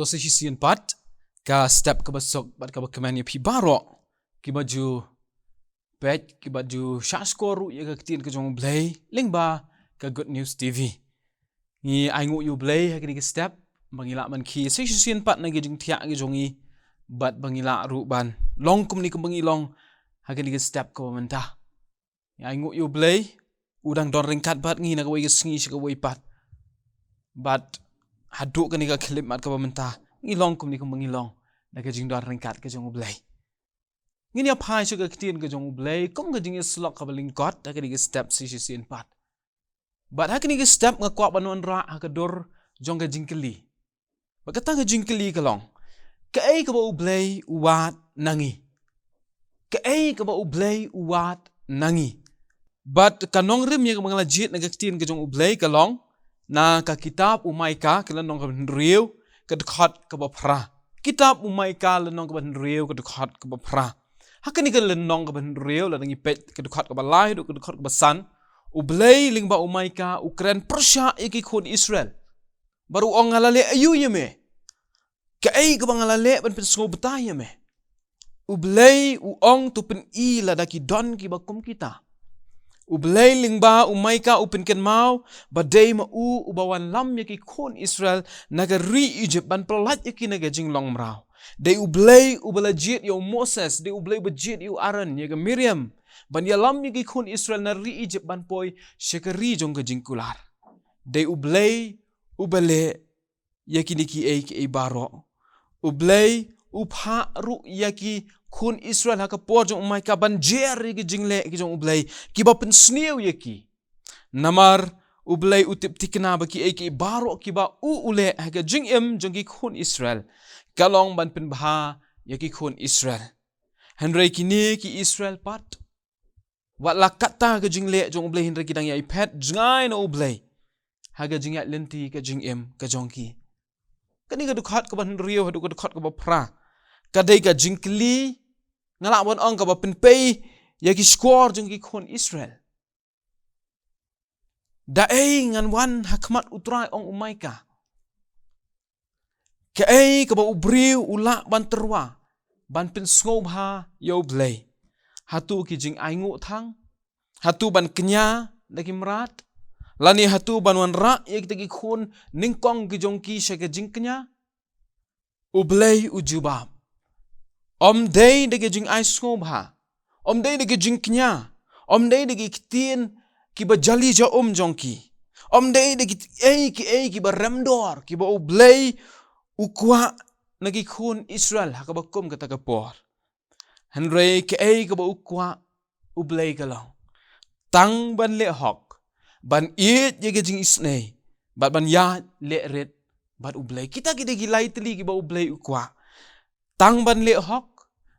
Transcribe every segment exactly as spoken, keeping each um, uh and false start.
To sa shisien pat, ka step kaba suk bad kaba kmen ïa phi baroh kiba ju peit, kiba ju shah shkor ruh ïa ka ktien ka jong U Blei lyngba ka Good News T V. Ngi ainguh ïa U Blei ha kane ka step ba ngi lah ban khie sa shisien pat na ki jingthiah ki jong ngi, bad ba ngi lah ruh ban long kumne kumba ngi long ha kane ka step kaba mynta. Ngi ainguh ïa U Blei, u dang don ryngkat bad ngi na kawei ka sngi sha kawei pat. Bad haduh kane ka khyllipmat kaba mynta, ngi long kumne kumba ngi long da ka jingdon ryngkat ka jong U Blei. Ngin ïa phai sha ka ktien ka jong U Blei kum ka jingïasyllok kaba lyngkot ha kane ka step sa shisien pat. Bad ha kane ka step nga kwah ban wanrah ha ka dur jong ka jingkylli. Bad kata ka jingkylli ka long, kaei kaba U Blei u wad na ngi? Kaei kaba U Blei u wad na ngi? Bad ka nongrim ïa kaba nga la jied na ka ktien ka jong U Blei ka long na ka kitab u Maika, ka lynnong kaba hynriew, ka dkhot kaba phra. Kitab u Maika lynnong kaba hynriew, ka dkhot kaba phra. Ha kane ka lynnong kaba hynriew, lada ngi peit ka dkhot kaba lai haduh ka dkhot kaba san, U Blei lyngba u Maika u kren pyrshah ïa ki khun Israel. Bad u ong, nga la leh aïu ïa me? Kaei kaba nga la leh ban pynsngewbha ïa me? U Blei u ong, to pyni lada ki don kiba kum kita. U Blei lyngba u Maika u pynkynmaw ba dei ma u uba wanlam ïa ki khun Israel na ka ri Egypt ban pyllait ïa ki na ka jinglong mraw. Dei U Blei uba la jied ïa u Moses, dei U Blei uba jied ïa u Aaron, ïa ka Miriam, ban ïalam ïa ki khun Israel na ri Egypt ban poi sha ka ri jong ka jingkular. Dei U Blei uba leh ïa kine kiei kiei baroh. U Blei u phah ruh ïa ki khun Israel ha ka por jong u Maika ban jer ïa ki jingleh ki jong U Blei kiba pynsniew ïa ki. Namar U Blei u tip thikna ba kiei kiei baroh kiba u u leh ha ka jingim jong ki khun Israel ka long ban pynbha ïa ki khun Israel. Hynrei kine ki Israel pat, wat la katta ka jingleh jong U Blei, hynrei ki dang ïai phet jngai na U Blei ha ka jingïaid lynti ka jingim ka jong ki. Kane ka dkhot kaba hynriew haduh ka dkhot kaba phra, ka dei ka jingkylli, nga lah ban ong, kaba pynpei ïa ki shkor jong ki khun Israel. Da ei ngan wan ha khmat U Trai, ong u Maika? Kaei kaba u briew u lah ban tyrwa ban pynsngewbha ïa U Blei? Hato ki jingainguh thang? Hato ban kñia da ki mrad? Lane hato ban wanrah ïa kita ki khun nyngkong ki jong ki sha ka jingkñia? U Blei u jubab, ym dei da ki jingai sngewbha, ym dei da ki jingkñia, ym dei da ki ktien kiba jali ja um jong ki, ym dei da kiei kiei kiba remdor kiba U Blei u kwah na ki khun Israel ha kaba kum kata ka por. Hynrei kaei kaba u kwah U Blei ka long tang ban leh hok, ban ïeit ïa ka jingisynei, bad ban ïaid leh rit bad U Blei. Kita ki dei ki lai tylli kiba U Blei u kwah. Tang ban leh hok,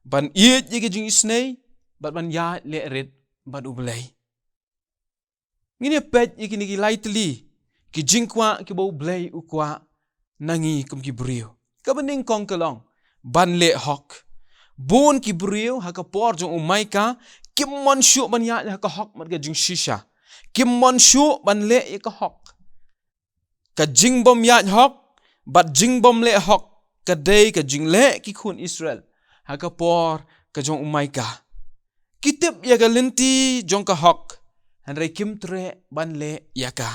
ban ïeit ïa ka jingisynei, bad ban ïaid leh rit bad U Blei. Ngin ïa peit ïa kine ki lai tylli ki jingkwah kiba U Blei u kwah na ngi kum ki briew. Kaba nyngkong ka long ban leh hok. Bun ki briew ha ka por jong u Maika kim mon shuh ban ïaid ha ka hok bad ka jingshisha. Kim mon shuh ban leh ïa ka hok. Ka jingbym ïaid hok bad jingbym leh hok ka dei ka jingleh ki khun Israel ha ka por ka jong u Maika. Ki tip ïa ka lynti jong ka hok, hynrei kim treh ban leh ïa ka.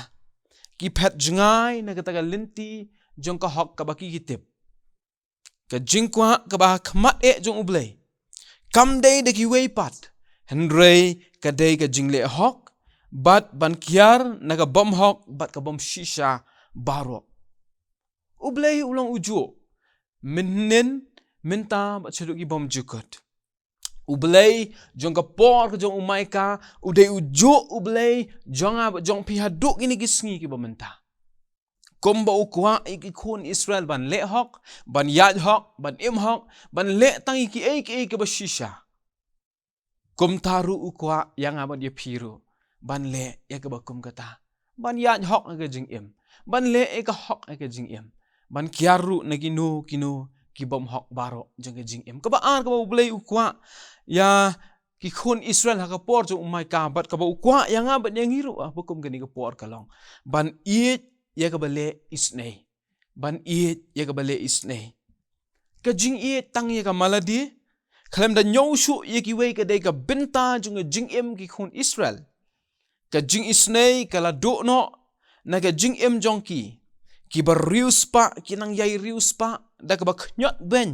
Ki phet jngai na kata ka lynti jong ka hok kaba ki ki tip. Ka jingkwah kaba ha khmat eh jong U Blei kam dei da kiwei pat, hynrei ka dei ka jingleh hok bad ban kiar na ka bym hok bad ka bym shisha baroh. U Blei u long u juh mynhynnin, mynta bad shaduh ki bymjukut. U Blei jong ka por ka jong u Maika u dei u juh U Blei jong nga bad jong phi haduh kine ki sngi kiba mynta. Kumba u kwah ïa ki khun Israel ban leh hok, ban ïaid hok, ban im hok, ban leh tang ïa kiei kiei kiba shisha, kumta ruh u kwah ïa nga bad ïa phi ruh ban leh ïa kaba kum kata. Ban ïaid hok ha ka jingim, ban leh ïa ka hok ha ka jingim, ban kiar ruh na kino kino ki bym hok baroh jong ka jingim. Kaba ar kaba U Blei u kwah ïa ki khun Israel ha ka por jong u Maika bad kaba u kwah ïa nga bad ïa ngi ruh ha ba kum kane ka por ka long ban ïeit ïa kaba leh isynei. ban ïeit ïa kaba leh isynei. Ka jingïeit tang ïa ka malade, khlem da ñiew shuh ïa kiwei ka dei ka bynta jong ka jingim ki khun Israel. Ka jingisynei ka la duh noh na ka jingim jong ki, kiba riewspah, ki nang ïai riewspah da kaba khñiot beiñ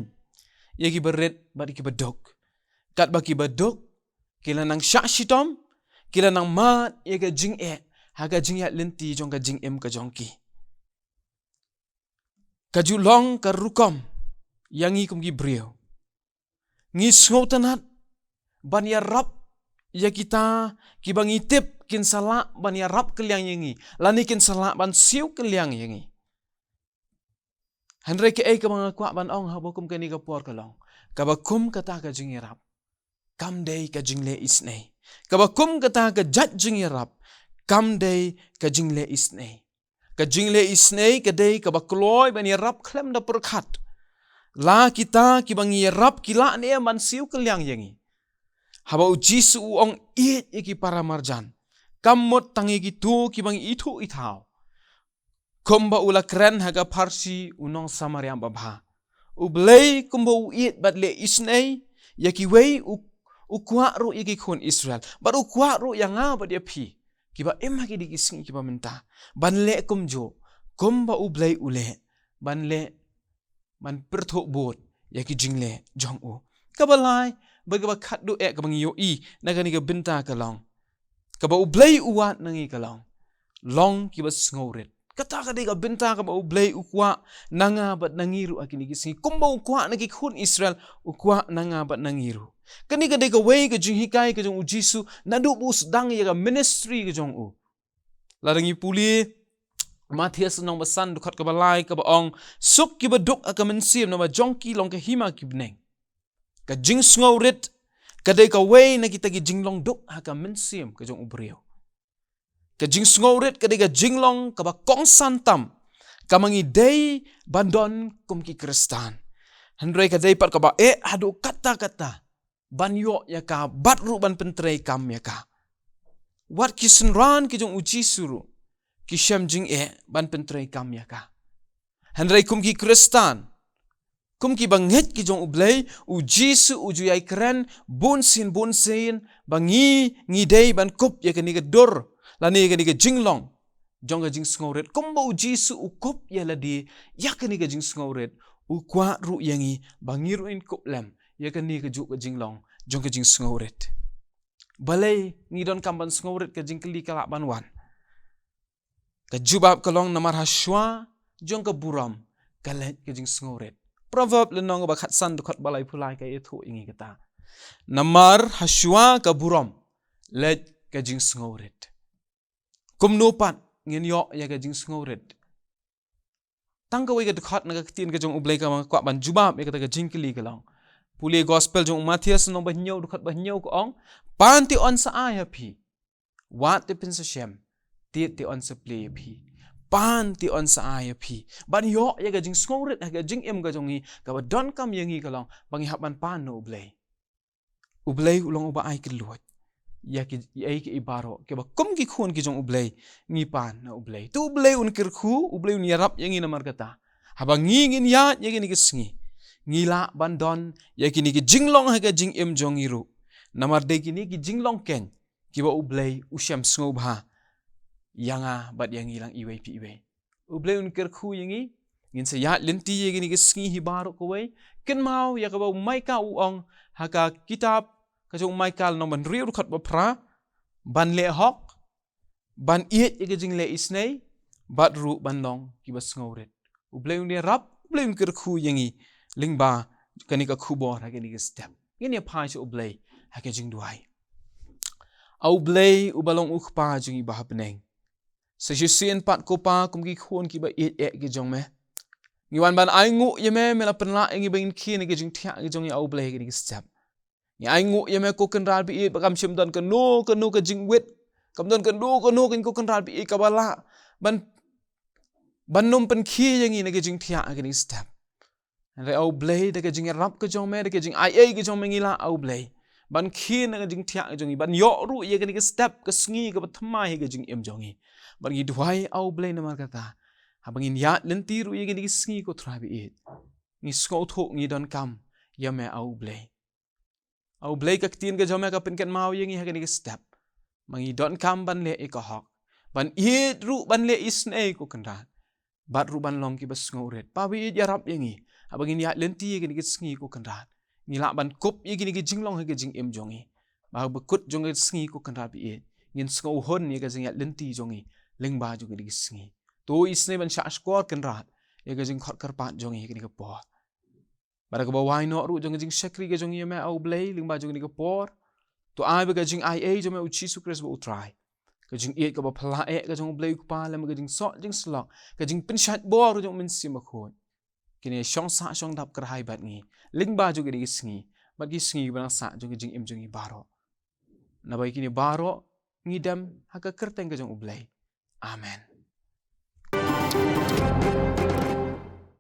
ïa kiba rit bad kiba duk. Katba kiba duk ki la nang shah shitom, ki la nang mad ïa ka jingeh ha ka jingïaid lynti jong ka jingim ka jong ki. Ka ju long ka rukom ïa ngi kum ki briew. Ngi sngewtynnat ban ïarap ïa kita kiba ngi tip kin sa lah ban ïarap kylliang ïa ngi, lane kin sa lah ban siew kylliang ïa ngi. Hynrei kaei kaba nga kwah ban ong haba kum kane ka por ka long, kaba kum kata ka jingïarap kam dei ka jingleh isynei. Kaba kum kata ka jait jingïarap kam dei ka jingleh isynei. Ka jingleh isynei ka dei kaba kloi ban ïarap khlem da pyrkhat la kita kiba ngi ïarap ki lah ne em ban siew kylliang ïa ngi. Haba U Jisu u ong, "Ïeit ïa ki para marjan, kam mut tang ïa kito kiba ngi ithuh ithaw." Kumba u la kren ha ka pharshi u nong Samaria babha, U Blei kumba u ïeit bad leh isynei ïa kiwei, u, u kwah ruh ïa ki khun Israel, bad u kwah ruh ïa nga bad ïa phi kiba im ha kine ki sngi kiba mynta ban leh kumjuh, kumba U Blei u leh, ban leh, ban pyrthuh bud ïa ki jingleh jong u. Kaba lai bad kaba khatduh eh kaba ngi ïohi na kane ka bynta ka long, kaba U Blei u wad na ngi ka long, long kiba sngewrit. Kata ka dei ka bynta kaba U Blei u kwah na nga bad na ngi ruh ha kine ki sngi. Kumba u kwah na ki khun Israel, u kwah na nga bad na ngi ruh. Kane ka dei kawei ka jinghikai ka jong U Jisu naduh ba u sdang ïa ka ministry ka jong u. Lada ngi pule Mathaios lynnong ba san dkhot kaba lai kaba ong, "Suk kiba duk ha ka mynsiem, namar jong ki long ka hima ki bneng." Ka jingsngewrit ka dei kawei na kita ki jinglong duk ha ka mynsiem ka jong u briew. Ka jingsngewrit ka dei ka jinglong kaba kongsan tam kaba ngi dei ban don kum ki Khristan. Hynrei ka dei pat kaba eh haduh katta katta ban ïoh ïa ka bad ruh ban pyntreikam ïa ka. Wat ki synran ki jong U Jisu ruh ki shem jingeh ban pyntreikam ïa ka. Hynrei kum ki Khristan, kum kiba ngeit ki jong U Blei, U Jisu u ju ïai kren bunsien bunsien ba ngi, ngi dei ban kup ïa kane ka dur lane ïa kane ka jinglong jong ka jingsngewrit. Kumba U Jisu u kup ïa lade ïa kane ka jingsngewrit, u kwah ruh ïa ngi ba ngi ruh ngin kup lem ïa kane kajuh ka jinglong jong ka jingsngewrit. Balei ngi donkam ban sngewrit, ka jingkylli ka lah ban wan. Ka jubab ka long, namar ha shuwa jong ka burom ka leit ka jingsngewrit. Proverb lynnong ba khatsan dkhot ba laiphew lai ka ïathuh ïa ngi kata. Namar ha shuwa ka burom leit ka jingsngewrit. Kumno pat ngin ïoh ïa ka jingsngewrit? Tang kawei ka dkhot na ka ktien ka jong U Blei kaba nga kwah ban jubab ïa kata ka jingkylli ka long, pule Gospel jong u Mathaios lynnong ba hynñiew dkhot ba hynñiew ka ong, "Pan te yn sa ai ha phi. Wad te phin sa shem. Tied te yn sa plie ïa phi." Pan te yn sa ai ha phi. Ban ïoh ïa ka jingsngewrit ha ka jingim ka jong ngi, kaba donkam ïa ngi ka long ba ngi hap ban pan na U Blei. U Blei u long uba ai kylluid ïa ki, ïa ki, ïa baroh kiba kum ki khun ki jong U Blei ngi pan na U Blei. Te U Blei un kyrkhu, U Blei un ïarap ïa ngi namar kata. Haba ngi ngin ïaid ïa kine ki sngi, ngi lah ban don ïa kine ki jinglong ha ka jingim jong ngi ruh. Namar dei kine ki jinglong keiñ kiba U Blei u shem sngewbha ïa nga bad ïa ngi lang iwei pa iwei. U Blei un kyrkhu ïa ngi, ngin sa ïaid lynti ïa kine ki sngi hi baroh kawei. Kynmaw ïa kaba u Maikha u ong ha ka kitab ka jong u Maikha lynnong ba hynriew dkhot ba phra, ban leh hok, ban ïeit ïa ka jingleh isynei, bad ruh ban long kiba sngewrit. U Blei un ïarap, U Blei un kyrkhu ïa ngi lyngba kane ka khubor ha kane ka step. Ngin ïa phai sha U Blei ha ka jingduwai. A U Blei uba long U Kpa jong ngi ba ha bneng, sa shisien pat ko Pa, kum ki khun kiba ïeit eh ki jong me, ngi wan ban ainguh ïa me, me la pynlah ïa ngi ba ngin khie na ka jingthiah ka jong ngi, A U Blei, ha kane ka step. Ngi ainguh ïa me ko Kynrad ba ïeit, ba kam shym don kano kano ka jingwit, kam don kano kano ka, ko Kynrad ba ïeit, kaba lah ban, ban nym pynkhie ïa ngi na ka jingthiah ha kane ka step. Hynrei A U Blei, da ka jingïarap ka jong me, da ka jingaiei ka jong me, ngi lah, A U Blei, ban khie na ka jingthiah ka jong ngi, ban ïoh ruh ïa kane ka step, ka sngi kaba thymmai ha ka jingim jong ngi. Bad ngi duwai, A U Blei, namar kata, Haba ngin ïaid lynti ruh ïa kine ki sngi, ko Trai ba ïeit, ngi sngewthuh ngi donkam ïa me, A U Blei. A U Blei, ka ktien ka jong me ka pynkynmaw ïa ngi ha kane ka step ba ngi donkam ban leh ïa ka hok, ban ïeit ruh ban leh isynei, ko Kynrad, bad ruh ban long kiba sngewrit. Pa ba ïeit, ïarap ïa ngi haba ngin ïaid lynti ïa kine ki sngi, ko Kynrad, ngi lah ban kup ïa kine ki jinglong ha ka jingim jong ngi, ba ha ka kut jong ka sngi, ko Kynrad ba ïeit, ngin sngewhun ïa ka jingïaid lynti jong ngi lyngba jong kine ki sngi. To isynei ban shahshkor, Kynrad, ïa ka jingkhot kyrpad jong ngi ha kane ka por. Bad ha kaba wai noh ruh jong ka jingshakri ka jong ngi, ïa me, A U Blei, lyngba jong kane ka por, to ai ba ka jingaiei jong me, U Jisu Khrist ba U Trai, ka jingïeit kaba phylla eh ka jong U Blei U Kpa, lem ka jingsoh jingslok, ka jingpynshait bor jong U Mynsiem Bakhuid, kin ïa shong sah shong dap kyrhai bad ngi lyngba jong kine ki sngi bad ki sngi kiba nang sah jong ka jingim jong ngi baroh. Naba ïa kine baroh ngi dem ha ka kyrteng ka jong U Blei. Amen.